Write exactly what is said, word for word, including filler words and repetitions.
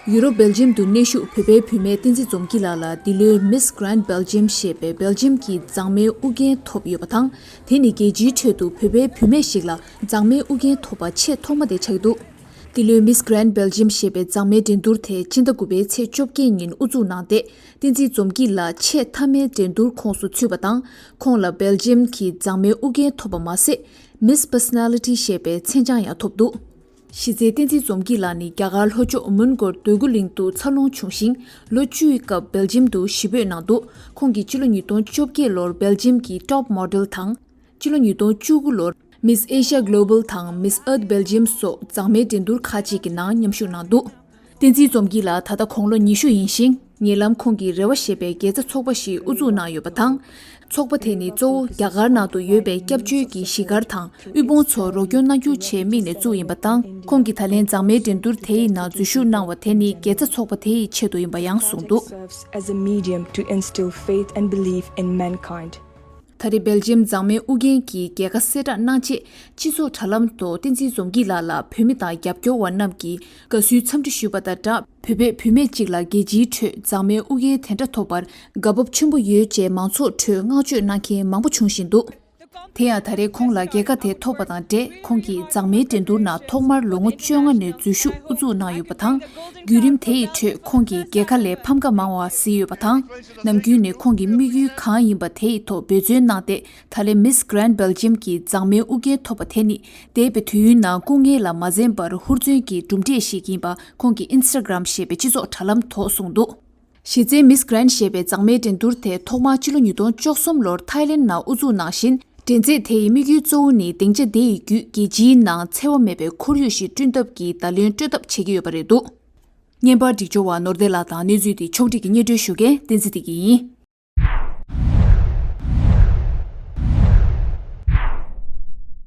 ཡུ་རོབ་སྦེལ་ཇིམ་དུ་གནས་བཞུགས་བོད་པའི་བུད་མེད་བསྟན་འཛིན་འཛོམས་སྐྱིད་ལགས་ལ་འདི་ལོའི་Miss Grand Belgium ཞེས་པའི་སྦེལ་ཇིམ་གྱི་མཛངས་མའི་དབུ་འགན་ཐོབ་ཡོད་པ་དང་། དེ་ནི་རྒྱལ་སྤྱིའི་ཁྲོད་དུ་བོད་པའི་བུད་མེད་ཞིག་ལ་མཛངས་མའི་དབུ་འགན་ཐོབ་པ་ཆེས་ཐོག་མ་དེ་ཆགས་འདུག་འདི་ལོའི་Miss Grand Belgium ཞེས་པའི་མཛངས་མའི་འགྲན་བསྡུར་དེ་སྤྱི་ཟླ་དགུ་པའི་ཚེས་བཅོ་བརྒྱད་ཉིན་དབུ་འཛུགས་གནང་སྟེ། བསྟན་འཛིན་འཛོམས་སྐྱིད་ལགས་ཆེས་མཐའ་མའི་འགྲན་བསྡུར་ཁོངས་སུ་ཚུད་པ་དང་། ཁོང་ལ་སྦེལ་ཇིམ་གྱི་མཛངས་མའི་དབུ་འགན་ཐོབ་པ་མ་ཟད། Miss Personality ཞེས་པའི་མཚན་བྱང་ཡང་ཐོབ་འདུག་གཞི་རྩའི་བསྟན་འཛིན་འཛོམས་སྐྱིད་ལགས་ནི་རྒྱ་གར་ལྷོ་ཕྱོགས་མོན་གྷོར་འདོད་རྒུ་གླིང་དུ་འཚར་ལོངས་བྱུང་ཞིང་། ལོ་བཅུའི་སྐབས་སྦེལ་ཇིམ་དུ་གཞིས་སྤོས་གནང་འདུག་ཁོང་གིས་ཕྱི་ལོ་ཉིས་སྟོང་བཅོ་བརྒྱད་ལོར་སྦེལ་ཇིམ་གྱི་Top Model དང་། ཕྱི་ལོ་ཉིས་སྟོང་བཅུ་དགུ་ལོར་Miss Asia Global དང་Miss Earth Belgium སོགས་མཛངས་མའི་འགྲན་བསྡུར་ཁག་ཅིག་གི་ནང་མཉམ་ཞུགས་གནང་འདུག་བསྟན་འཛིན་འཛོམས་སྐྱིད་ལགས་ད་ལྟ་དགུང་ལོ་ཉི་ཤུ་ཡིན་ཞིང་། ཉེ་ལམ་ཁོང་གིས་རེ་བ་ཞེས་པའི་དགེ་རྩ་ཚོགས་པ་ཞིག་དབུ་འཛུགས་གནང་ཡོད་པ་དང་། ཚོགས་པ་དེ་ནི་གཙོ་བོ་རྒྱ་གར་ནང་དུ་ཡོད་པའི་སྐྱབས་བཅོལ་གྱི་གཞིས་སྒར་དང་དབུལ་ཕོངས་ཚོར་རོགས་སྐྱོར་གནང་རྒྱུ་ཆེད་དམིགས་ནས་བཙུགས་ཡིན་པ་དང་། ཁོང་གིས་ད་ལན་མཛངས་མའི་འགྲན་བསྡུར་དེའི་ནང་འཛུལ་ཞུགས་གནང་བ་དེ་ནི་དགེ་རྩ་ཚོགས་པ་དེའི་ཆེད་དུ་ཡིན་པ་ཡང་གསུངས་འདུག Serves as a medium to instill faith and belief in mankind. ད་རེས་སྦེལ་ཇིམ་མཛངས་མའི་དབུ་འགན་གྱི་རྒྱལ་ཁ་གསལ་བསྒྲགས་གནང་རྗེས། སྤྱི་ཚོགས་དྲ་ལམ་ཐོག་བསྟན་འཛིན་འཛོམས་སྐྱིད་ལགས་ལ་བོད་མི་དང་རྒྱབ་སྐྱོར་བ་རྣམས་ཀྱིས་དགའ་བསུའི་འཚམས་འདྲི་ཞུས་པ་དང་སྦྲགས། བོད་པའི་བུད་མེད་ཅིག་ལ་རྒྱལ་སྤྱིའི་ཁྲོད་མཛངས་མའི་དབུ་འགན་དེ་འདྲ་ཐོབ་པར་དགའ་སྤོབས་ཆེན་པོ་ཡོད་ཅེས་མང་ཚོགས་ཁྲོད་བསྔགས་བརྗོད་གནང་མཁན་མང་པོ་བྱུང་བཞིན་འདུག་དེ་ཡང་ད་རེས་ཁོང་ལ་རྒྱལ་ཁ་དེ་ཐོབ་པ་དང་འབྲེལ། ཁོང་གིས་མཛངས་མའི་འགྲན་བསྡུར་ནང་ཐོག་མར་ལོ་ངོ་བཅོ་ལྔ་ནས་འཛུལ་ཞུགས་དབུ་འཛུགས་གནང་ཡོད་པ་དང་། བརྒྱུད་རིམ་དེ་ཡི་ཁྲོད་ཁོང་གིས་རྒྱལ་ཁ་ལས་ཕམ་ཁ་མང་བ་གཟིགས་ཡོད་པ་དང་། ནམ་རྒྱུན་ནས་ཁོང་གི་དམིགས་ཡུལ་གང་ཡིན་པ་དེ་ཡི་ཐོག་འབད་བརྩོན་གནང་སྟེ། ད་ལན་Miss Grand Belgium གྱི་མཛངས་མའི་དབུ་འགན་ཐོབ་པ་དེ་ནི་འདས་པའི་དུས་ཡུན་ནང་སྐུ་ངལ་ལ་མ་འཛེམས་པར་ཧུར་བརྩོན་གྱི་གྲུབ་འབྲས་ཤིག་ཡིན་པ་ཁོང་གིས་Instagram ཞེས་པའི་སྤྱི་ཚོགས་དྲ་ལམ་ཐོག་གསུངས་འདུག་གཞི་རྩའི་Miss Grand ཞེས་པའི་མཛངས་མའི་འགྲན་བསྡུར་དེ་ཐོག་མར་ཕྱི་ལོ་ཉིས་སྟོང་བཅུ་གསུམ་ལོར་ཐའི་ལེན་ནང་དབུ་འཛུགས་གནང་བཞིན། འགྲན་རྩོད་དེ་ཡི་དམིགས་ཡུལ་གཙོ་བོ་ནི་སྡིངས་ཆ་དེ་ཡི་བརྒྱུད་རྒྱལ་སྤྱིའི་ནང་འཚེ་བ་མེད་པའི་ཁོར་ཡུག་ཞིག་བསྐྲུན་ཐབས་ཀྱི་བརྡ་ལན་སྤྲོད་ཐབས་བྱེད་ཀྱི་ཡོད་པ་རེད་འདུག་བརྙན་པར་སྒྲིག་སྦྱོར་བ་ནོར་བདེ་ལགས་དང་གནས་ཚུལ་དེ་ཕྱོགས་སྒྲིག་གིས་སྙན་སྒྲོན་ཞུ་མཁན་བསྟན་འཛིན་བདེ་སྐྱིད་ཡིན།